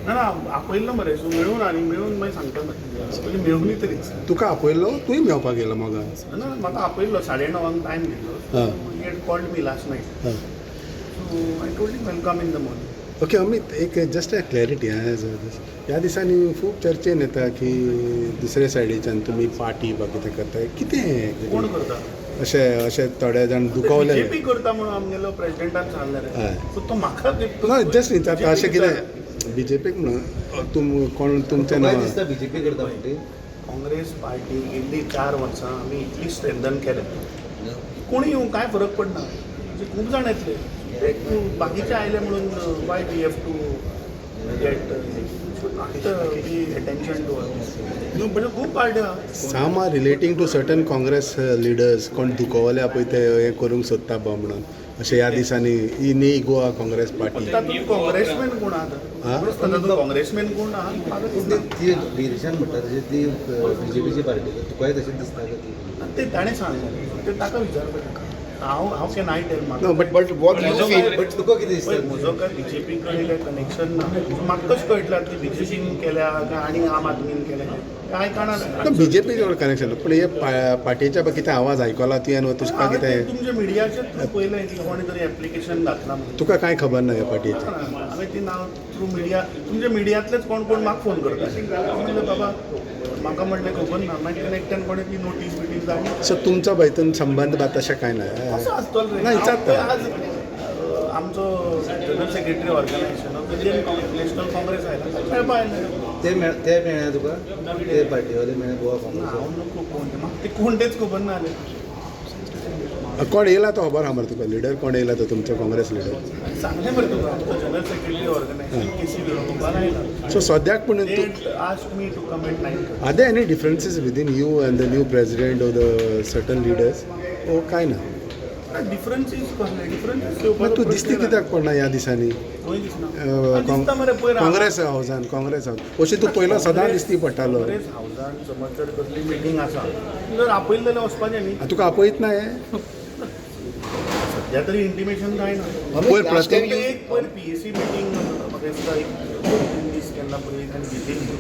ना ना, आपयल्लो मरे. सो मेळून आनी मेळून मागीर सांगता मरे. पयलीं मेळुनी तरीच. तुका आपयल्लो, तूंय मेळपाक गेलो मोगान? ना, म्हाका आपयल्लो, 9:30 टायम दिल्लो. He had called me last night, so I told him I'll come in the morning. Okay Amit, एक जस्ट क्लॅरिटी. ह्या दिसांनी खूब चर्चेन येता की दुसऱ्या सायडीच्यान तुमी पार्टी बा कितें करताय कितें. कोण करता? अशें अशें थोडे जाण दुखवलेले. बीजेपी करता म्हणून आमगेलो प्रेसिडेंटान सांगलें रे. सो तो म्हाका ना, जस्ट विचारता, अशें कितें बीजेपीक म्हणून तुम कोण तुमचें तुका नांव दिसता बीजेपी करता म्हणटी? काँग्रेस पार्टी गेल्ली 4 वर्सां आमी इतली स्ट्रेंथन केल्या, कोणी येवं कांय फरक पडना. म्हणजे खूब जाण येतले ते, बाकीचे आयले म्हणून why we have to get be attention to? म्हणजे खूब पार्ट्यो आहा. Some are relating to certain Congress leaders, कोण दुखवले पळय ते हें करूंक सोदता बा म्हणून अशें ह्या दिसांनी ही न्ही गोवा काँग्रेस पार्टी. तातूंत काँग्रेसमॅन कोण आहा? हा? तातूंत काँग्रेसमॅन कोण आहा म्हाका पूण दिसना. ती गिरीशान म्हणटा तशी ती बीजेपीची पार्टी, तुकाय तशेंच दिसता का ती? ते ताणें सांगलें ते ताका विचारपाचें. हांव हांव can I tell म्हाका No, but But what you feel, but तुका कितें पळय, दिसता? म्हजो काय बीजेपी कडेन कनेक्शन ना. सो म्हाका कशें कळटलें की बीजेपीन केल्या काय आनी आम आदमीन केल्या? कांय काणा. बीजेपी कडेन कनेक्शन, पूण हे पार्टीच्या बा कितें आवाज आयकला तुवें तुका कितें? तुमच्या मिडियाचेर थ्रू पयलें की कोणी तरी एप्लिकेशन घातलां म्हणून. तुका कांय खबर ना ह्या पार्टीचें? हांवें ती नांव थ्रू मिडिया, तुमच्या मिडियांतलेच कोण कोण म्हाका फोन करता. म्हणलें बाबा, म्हाका म्हणलें खबर ना. मागीर तेणें एकट्यान कोणें ती नोटीस बिटीस धाडली. सो तुमचो हितून संबंद बा तशें कांय ना? कसो आसतलो रे? ना, विचारता. हांव पळय आज आमचो general secretary organisation of Indian National Congress आयला, मेळपा आयले. ते मेळ्ळे तुका, ते पार्टीवाले मेळ्ळे गोवा ना, काँग्रेस? हांव नको कोण ते, म्हाका ते कोण तेच खबर ना जालें. कोण येयला तो खबर आहा मरे तुका? लिडर कोण येयला तो तुमचो काँग्रेस लिडर? सांगलें मरे तुका, आमचो general secretary organization K C Venugopal आयला. सो सद्याक पूण They asked me to come at 9. Are there any differences within you and the new president or the certain leaders? ओ काय ना? डिफरन्सीस कसले डिफरन्सीस? मागीर तूं दिसती कित्याक पडना ह्या दिसांनी? खंय दिसना? दिसता मरे पयर. काँग्रेस हावसान, काँग्रेस हावस अशें तूं पयलो सदां दिसती पडटालो. काँग्रेस हावसान समज जर कसली मिटींग आसा, जर आपयलें जाल्यार वचपाचें न्ही. तुका आपयत ना हे? सद्या तरी इंटिमेशन कांय ना. पयर last प्रत्येक time एक पयर पीएसी मिटींग म्हाका दिसता एक 2-3 दीस केन्ना पयलीं तांणी घेतिल्ली,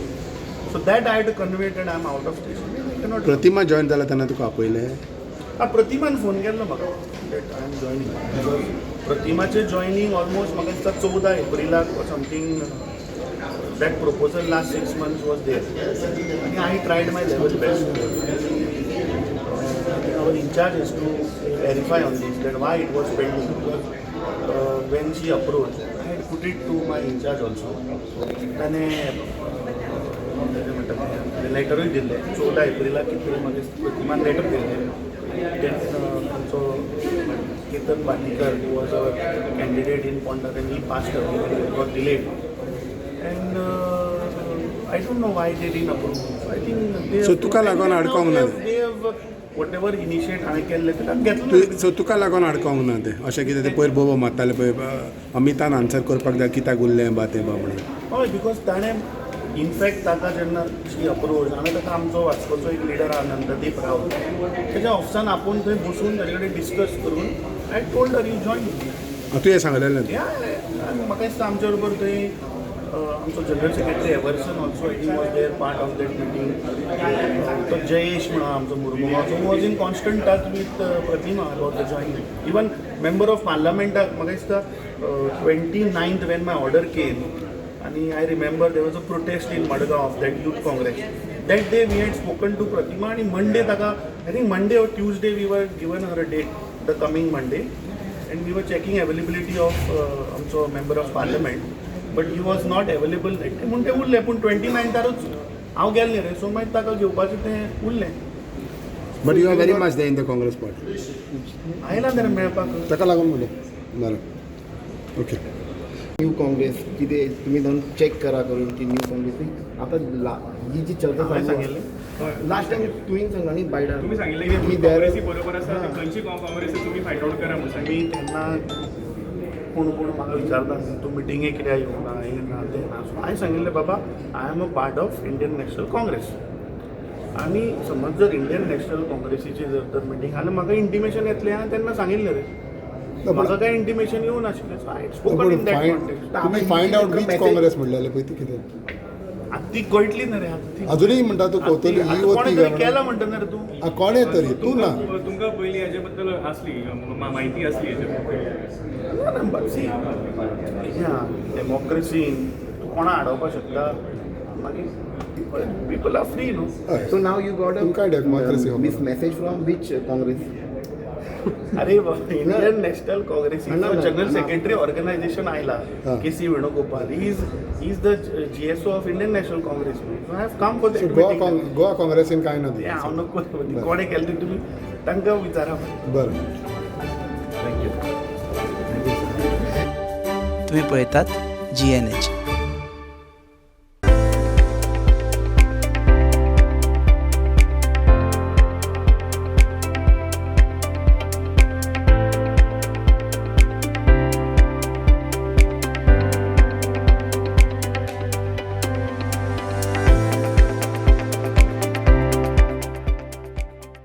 so that I to convey and I am out of station, I cannot. Pratima join जाला तेन्ना तुका आपयलें? आ, प्रतिमान फोन केल्लो म्हाका that I am joining, because प्रतिमाचें joining almost म्हाका दिसता 14 एप्रिलाक something, that proposal last 6 months was there आनी I tried my level best. Our in-charge is to clarify on this, that why it was pending, because when she approached, I had put it to my in-charge also. ताणें कितें म्हणटा तें लेटरूय दिल्लें. 14 एप्रिलाक कितें तरी म्हाका दिसता प्रतिमान लेटर दिल्लें. Then आमचो Ketan Bandekar was a candidate in Ponda and he passed away, got delayed, and I don't know why they didn't approve. I think So तुका लागून अडकोंक ना? They have whatever initiate हांवें केल्लें ते घेतलें. तूं सो तुका लागून अडकोंक ना तें? अशें कितें तें पयर बोबो मारताले पळय, अमितान आन्सर करपाक जाय कित्याक उरलें बा तें बा म्हणून. हय, because ताणें इनफॅक्ट ताका जेन्ना शी अप्रोच, हांवें ताका आमचो वास्कोचो एक लिडर आहा नंददीप रावत, तेज्या ऑफिसान आपोवन थंय बसून ताजे कडेन डिस्कस करून I told her, you join. तुवें सांगलेलें? या, म्हाका दिसता आमच्या बरोबर थंय आमचो general secretary Everson also, I think, was there, part of that meeting. तो जयेश म्हणून आमचो मुर्मुगांवचो was in constant touch with Pratima about the joining. Even member of पार्लमेंटाक म्हाका दिसता 29th when my order came आनी I remember there was a protest in Madgaon of that Youth Congress. That day we had spoken to Pratima आनी Monday ताका, I think Monday or Tuesday, we were given her a date, the coming Monday, and we were checking availability of आमचो member of parliament, but he was not available that day म्हूण तें उरलें. पूण 29तारूच हांव गेल्लें रे, so मागीर ताका घेवपाचें तें उरलें. But you are very much there in the Congress party. आयला रे मेळपाक. ताका लागून म्हणलें. बरें, ओके. न्यू काँग्रेस कितें तुमी जावन चॅक करा करून की न्यू काँग्रेस आतां ही जी चर्चा हांवें चालू सांगिल्लें? लास्ट टायम तुवें सांगला न्ही बायडान. तुम्ही सांगितलं की तुम्ही काँग्रेसी बरोबर आसा, ती खंयची काँग्रेस तुमी फायंड आउट करा म्हणून सांगितलें. मी तेन्ना कोण कोण म्हाका विचारता न्ही, तूं मिटिंगेक कित्याक येवंक ना, हें ना तें ना. सो हांवें सांगिल्लें, बाबा, I am a part of Indian National Congress आनी समज जर इंडियन नॅशनल काँग्रेसीची जर तर मिटींग आनी म्हाका इंटिमेशन येतलें, हांवें तेन्ना सांगिल्लें रे. म्हाका कांय इंटिमेशन येवं नाशिल्लें, so I spoken in that context. तुमी फायंड आउट which Congress म्हणलेलें पळय ती कितें? आतां ती कळटली न्ही रे आतां ती. अजुनूय म्हणटा तूं कवतली ही वो कोणें ती तरी काय केला म्हणटा न्ही रे तूं. म्हणून. कोणें तरी तूं ना. तुमकां पयलीं हाजे बद्दल आसली म्हायती आसली हेजे बद्दल? ना ना, सी, डेमोक्रेसीन तूं कोणा आडोवपाक शकता? मागीर people are free न्हू. हय. सो now you got तुमकां democracy a खबर. Message from which Congress? अरे इंडियन नॅशनल काँग्रेसीचो ना, ना, जनरल ना. सेक्रेटरी ऑर्गनायझेशन आयला. हा. K C Venugopal is the GSO of Indian National Congress. I have come for So Goa Goa काँग्रेसीन कांय ना ते हांव दिलें? नको, कोणें केलें तें तुमी तांकां विचारा. बरें. Thank you. तुम्ही पळयतात जीएनएच.